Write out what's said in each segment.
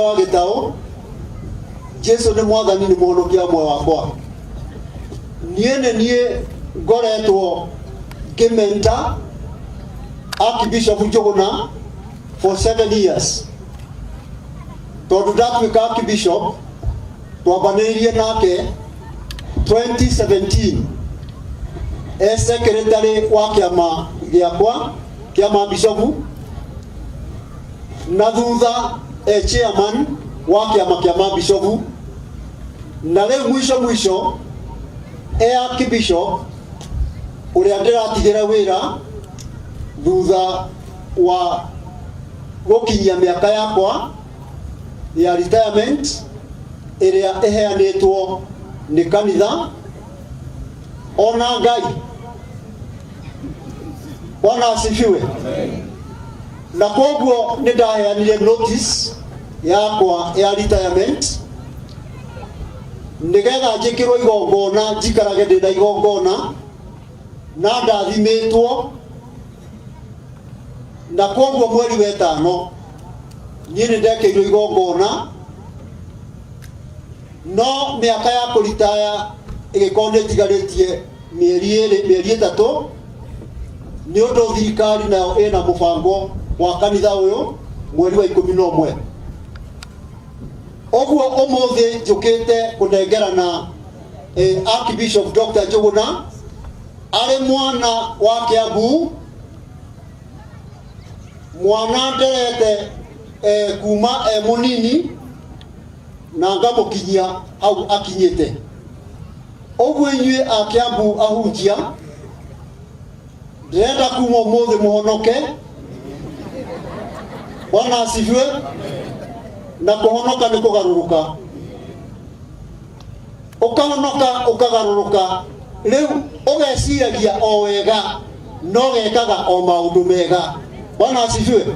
Wa gĩtaũ, Jesu nĩ Mwathani, nĩ Mũhonokia wa muoyo wakwa. Niĩ nĩ niĩ ngoretwo ngĩmenta Archbishop Njũgũna for 7 years, tondũ ndatuĩka Archbishop twambanĩirie nake 2017 e secretary wa kĩama gĩakwa kĩa mabishopu, na thutha e chairman wa kĩama kĩa mabishopu, na rĩu mwisho mwisho e archbishop ũrĩa ndĩratigĩra wĩra thutha wa gũkinyia mĩaka yakwa ya retirement ĩrĩa ĩheanĩtwo nĩ kanitha ona Ngai. Bwana asifiwe. Na koguo nĩ ndaheanire notice yakwa ya retirement nĩgetha njĩkĩrwo igongona, njikarage ndĩ na igongona na ndathimĩtwo. Na koguo mweri wetano niĩ nĩ ndekĩirwo igongona, no mĩaka ya kũritaya ĩgĩkorwo nĩ ĩtigarĩtie mĩeri 2, mĩeri 3, nĩ ũndũ thirikari nayo ĩna mũbango wa kanitha ũyũ mweri wa 11. Ũguo ũmũthĩ njũkĩte kũnengerana Archbishop Dr. Njũgũna arĩ mwana wa Kiambu, mwana nderete kuma e mũnini na ngamũkinyia hau akinyĩte. Ũguo inyuĩ a Kiambu ahunjia, ndĩrenda kuma ũmũthĩ mũhonoke. Bwana asifiwe. Na kũhonoka nĩ kũgarũrũka, ũkahonoka ũkagarũrũka, rĩu ũgeciragia o wega no gekaga o maũndũ mega. Bwana asifiwe.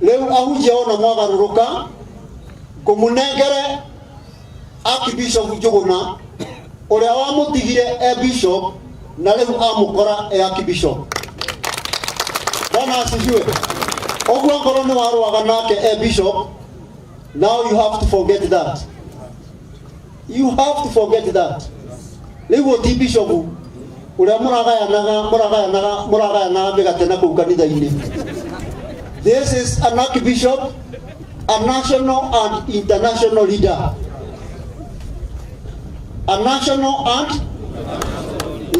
Rĩu ahunjia ona mwagarũrũka, ngũmũnengere Archbishop Njũgũna ũrĩa wamũtigire e bishop na rĩu amũkora e archbishop. Bwana asifiwe. Ũguo ngorwo nĩ warũaga nake e bishop, now you have to forget that, you have to forget that. Rĩu ti bishop ũrĩa mũragayanaga mũragayanaga mũragayanaga mĩgate na kũu kanitha-inĩ. This is an archbishop, a national and international leader, a national and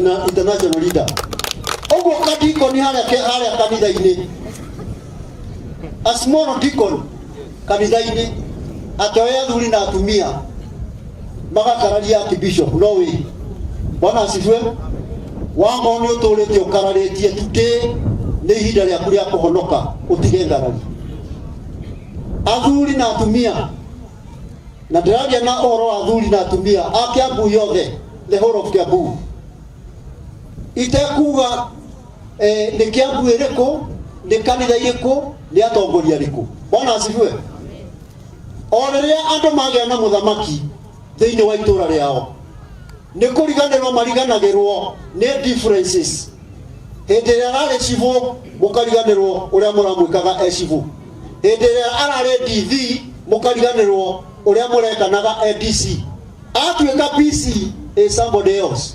na international leader. Ũguo kadikoni harĩa kanitha-inĩ, a small deacon kanitha-inĩ, akĩoya athuri na atumia magakararia archbishop, no way. Bwana asifiwe. Wangoo nĩ ũtũrĩte ũkararĩtie, today nĩ ihinda rĩaku rĩa kũhonoka, ũtige ngarari athuri na atumia. Na ndĩraria na ũhoro wa athuri na atumia a Kiambu yothe, the whole of Kiambu, itekuga nĩ Kiambu ĩrĩkũ, nĩ kanitha irĩkũ, nĩ atongoria arĩkũ. Bwana asifiwe. O rĩrĩa andũ magĩa na mũthamaki thĩinĩ wa itũra rĩao, nĩ kũriganĩrwo mariganagĩrwo nĩ differences. Hĩndĩ ĩrĩa ararĩ cibũ, mũkariganĩrwo ũrĩa mũramwĩkaga e cibũ. Hĩndĩ ĩrĩa ararĩ DV, mũkariganĩrwo ũrĩa mũrekanaga e DC. Atuĩka PC is somebody else.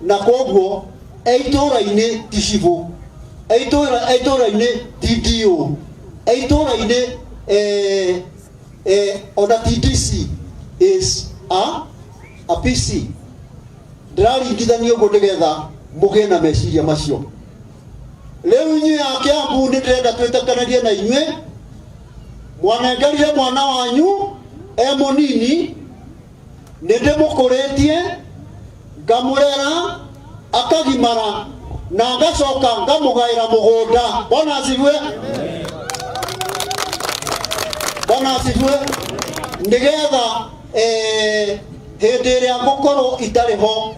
Na koguo e itũra-inĩ ti cibũ, e itũra-inĩ ti DO, e itũra-inĩ ona ti DC, is a PC. Ndĩraringithania ũguo nĩgetha mũgĩe na meciria macio. Rĩu inyuĩ a Kiambu, nĩ ndĩrenda twĩtĩkanĩrie na inyuĩ. Mwanengerire mwana wanyu e mũnini, nĩ ndĩmũkũrĩtie, ngamũrera akagimara, na ngacoka ngamũgaĩra mũgũnda. Bwana asifiwe. Bwana asifiwe. Nĩgetha hĩndĩ ĩrĩa ngũkorwo itarĩ ho,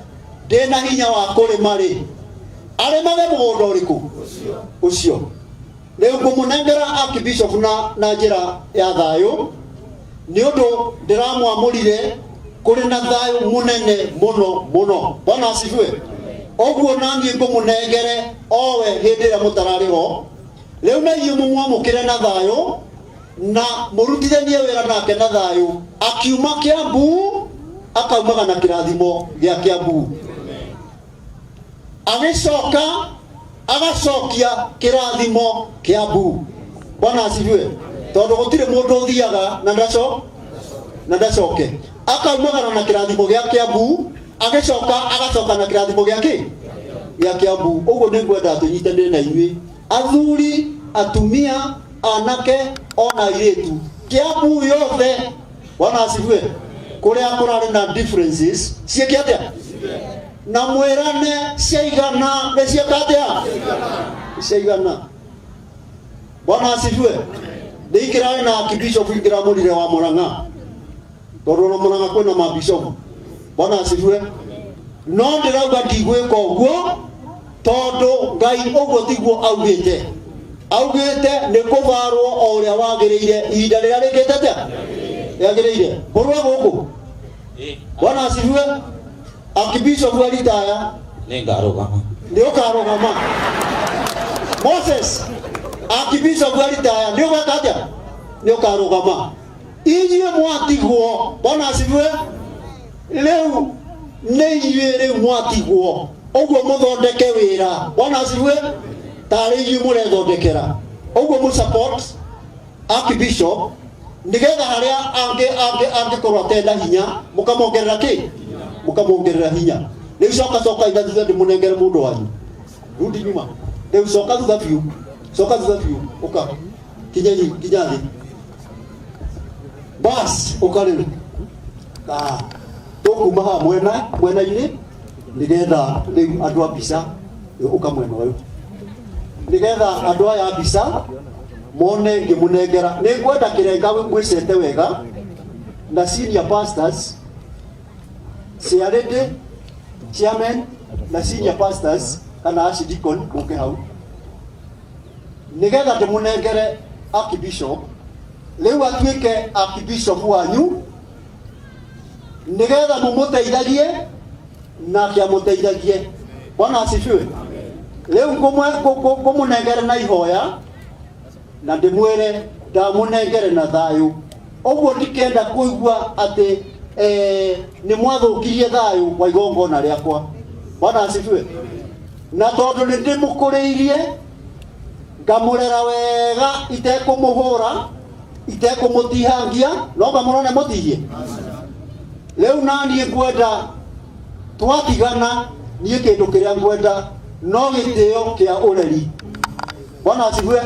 ndĩna hinya wa kũrĩma rĩ, arĩmage mũgũnda ũrĩkũ ũcio. Rĩu ngũmũnengera archbishop na njĩra ya thayũ, nĩ ũndũ ndĩramwamũrire kũrĩ na thayũ mũnene mũno mũno. Bwana asifiwe. Ũguo naniĩ ngũmũnengere owe hĩndĩ ĩrĩa mũtararĩ ho. Rĩu na inyuĩ mũmwamũkĩre na thayũ. Na mũrutithanie wĩra nake na thayũ. Akiuma Kiambu akaumaga na kĩrathimo gĩa Kiambu, agĩcoka agacokia kĩrathimo Kiambu. Bwana asifiwe. Tondũ gũtirĩ mũndũ ũthiaga na ndaco na ndacoke. Akaumagara na kĩrathimo gĩa Kiambu, agĩcoka agacoka na kĩrathimo gĩa kĩ gĩa Kiambu. Ũguo nĩ ngwenda tũnyitanĩre na inyuĩ athuri, atumia, anake ona airĩtu, Kiambu yothe. Bwana asifiwe. Kũrĩa kũrarĩ na differences ciĩke atĩa na mwĩrane ciaigana nĩ ciĩka atĩa ciaigana. Bwana asifiwe. Nĩ ingĩrarĩ na archbishop ingĩramũrire wa Murang'a, tondũ ona Murang'a kwĩna mabishop. Bwana asifiwe. No ndĩrauga ndigwĩka ũguo tondũ Ngai ũguo tiguo augĩte. Augĩte nĩ kũbarwo o ũrĩa wagĩrĩire ihinda rĩrĩa rĩkĩte atĩa rĩagĩrĩire. Mbũrwe gũkũ. Bwana asifiwe. Archbishop aritaya. Nĩ ngarũgama. Nĩ ũkarũgama. Moses, archbishop aritaya, nĩ ũgwĩka atĩa? Nĩ ũkarũgama. Inyuĩ mwatigwo. Bwana asifiwe. Rĩu nĩ inyuĩ rĩu mwatigwo ũguo mũthondeke wĩra. Bwana asifiwe. Tarĩ inyuĩ mũrethondekera ũguo, mũ support archbishop nigetha harĩa angĩ angĩ angĩkorwo atenda hinya mũkamongerera kĩ mũkamongerera hinya. Rĩu coka coka ina thutha ndĩmũnengere mũndũ wanyu. Rudi nyuma rĩu, coka thutha biũ, coka thutha biũ, ũka kinya kinya thĩ bas, ũka rĩu. Ah, tũkuma haha mwena mwena-inĩ nigetha rĩu andũ a mbica, ũka mwena ũyũ nigetha andũ aya a mbica mone ngĩmũnengera. Nĩ ngwenda kĩrenga mwĩcete wega na senior pastors, chairlady, chairman na senior pastors kana archdeacon mũke hau nigetha ndĩmũnengere archbishop rĩu atuĩke archbishop wanyu, nigetha mũmũteithagie nake amũteithagie. Bwana asifiwe. Rĩu ngũmũnengere na ihoya na ndĩmwĩre ndamũnengere na thayũ. Ũguo ndikenda kũigua atĩ nĩ mwathũkirie thayũ wa igongona rĩakwa. Bwana asifiwe. Na tondũ nĩ ndĩmũkũrĩirie ngamũrera wega itekũmũhũra, itekũmũtihangia, no ngamũrone mũtihie. Rĩu naniĩ ngwenda twatigana, niĩ kĩndũ kĩrĩa ngwenda no gĩtĩo kĩa ũreri. Bwana asifiwe.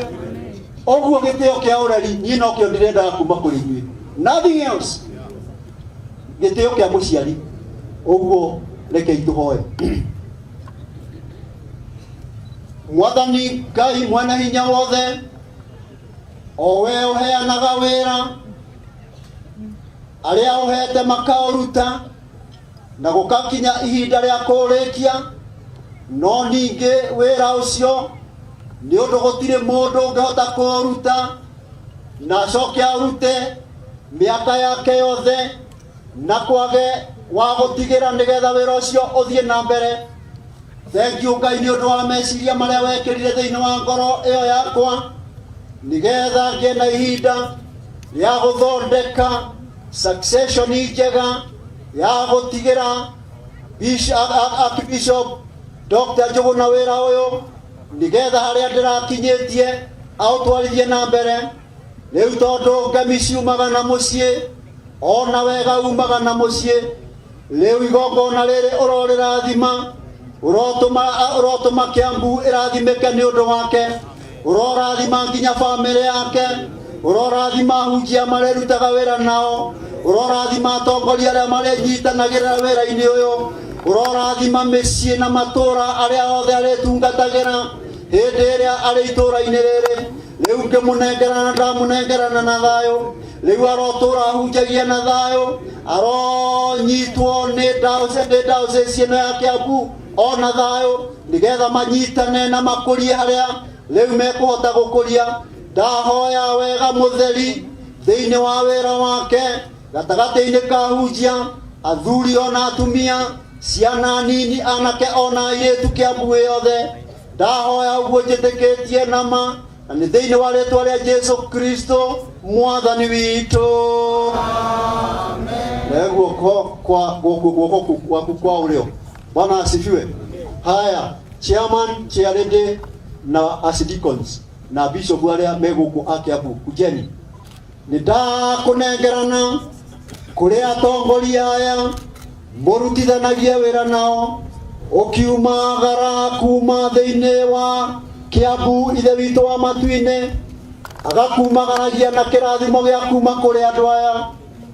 Ũguo gĩtĩo kĩa ũreri niĩ nokĩo ndĩrendaga kuma kũrĩ inyuĩ, nothing else, gĩtĩo kĩa mũciari. Ũguo rekei tũhoe. Mwathani Ngai mwene hinya wothe, o we ũheanaga wĩra arĩa ũhete makaũruta na gũkakinya ihinda rĩa kũũrĩkia, no ningĩ wĩra ũcio nĩ ũndũ gũtirĩ mũndũ ũngĩhota kũũruta na acoke aũrute mĩaka yake yothe na kwage wa gũtigĩra nĩgetha wĩra ũcio ũthiĩ na mbere. Thank you Ngai nĩ ũndũ wa meciria marĩa wekĩrire thĩinĩ wa ngoro ĩyo yakwa nĩgetha ngĩe na ihinda rĩa gũthondeka succession njega ya gũtigĩra Archbishop Dr. Njũgũna wĩra ũyũ nĩgetha harĩa ndĩrakinyĩtie aũtwarithie na mbere. Rĩu tondũ ngemi ciumaga na mũciĩ, ona wega umaga na mũciĩ, rĩu igongona rĩrĩ ũrorĩrathima, ũrotũma ũrotũma Kiambu ĩrathimĩke nĩ ũndũ wake, ũrorathima nginya bamĩrĩ yake, ũrorathima ahunjia marĩrutaga wĩra nao, ũrorathima atongoria arĩa marĩnyitanagĩrĩra wĩra-inĩ ũyũ, ũrorathima mĩciĩ na matũũra arĩa othe arĩtungatagĩra hĩndĩ ĩrĩa arĩ itũũra-inĩ rĩrĩ. Rĩu ngĩmũnengerana, ndamũnengerana na thayũ. Rĩu arotũũra ahunjagia na thayũ, aronyitwo nĩ diocese ĩno ya Kiambu ona thayũ, nĩgetha manyitane na makũrie harĩa rĩu mekũhota gũkũria. Ndahoya wega mũtheri thĩinĩ wa wĩra wake gatagatĩ-inĩ ka hunjia, athuri ona atumia, ciana nini, anake ona airĩtu, Kiambu ĩ yothe. Ndahoya ũguo njĩtĩkĩtie nama. Na nĩ thĩinĩ wa rĩtwa rĩa Jesu Kristo mwathani witũ. Na guoko kwa guoko guoko gwaku kwa ũrĩo. Bwana asifiwe. Haya, chairman, chairlady na archdeacons na bishop arĩa me gũkũ a Kiambu, kujeni. Nĩ ndakũnengerana kũrĩ atongoria aya mũrutithanagie wĩra nao ũkiumagara kuma thĩinĩ wa Kiambu ithe witũ wa matu-inĩ agakumagaragia na kĩrathimo gĩa kuma kũrĩ andũ aya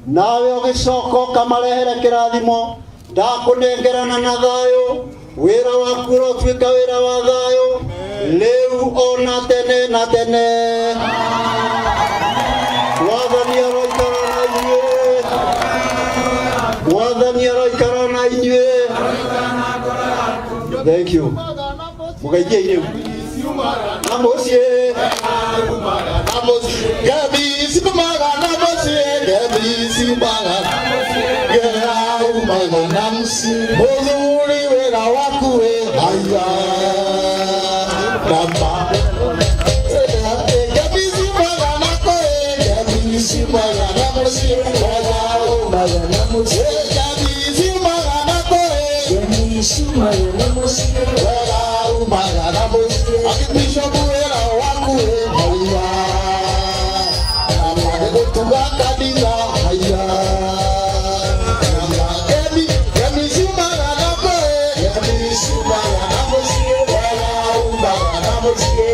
nawe ũgĩcoka ũkamarehere kĩrathimo. Ndakũnengerana na thayũ, wĩra waku ũrotuĩka wĩra wa thayũ rĩu ona tene na tene. Mwathani aroikara na inyuĩ. Mwathani aroikara na inyuĩ. Thank you. Mũgeithie rĩu na mũciĩ. Gebi simaga na mũciĩ, gebi simaga, gera umaga na mũciĩ, mũthuri wĩra waku wĩ haya nama. Gebi simaga na kũĩ, gebi simaga na mũciĩ, wega umaga na mũciĩ, gebi simaga na kũĩ, wega umaga na mũciĩ, akibishopu wĩra waku wĩ haya gũtuga kanitha haya. Gebi, gebi ciumaga na kũĩ, gebi ciumaga na mũciĩ, wega umaga na mũciĩ,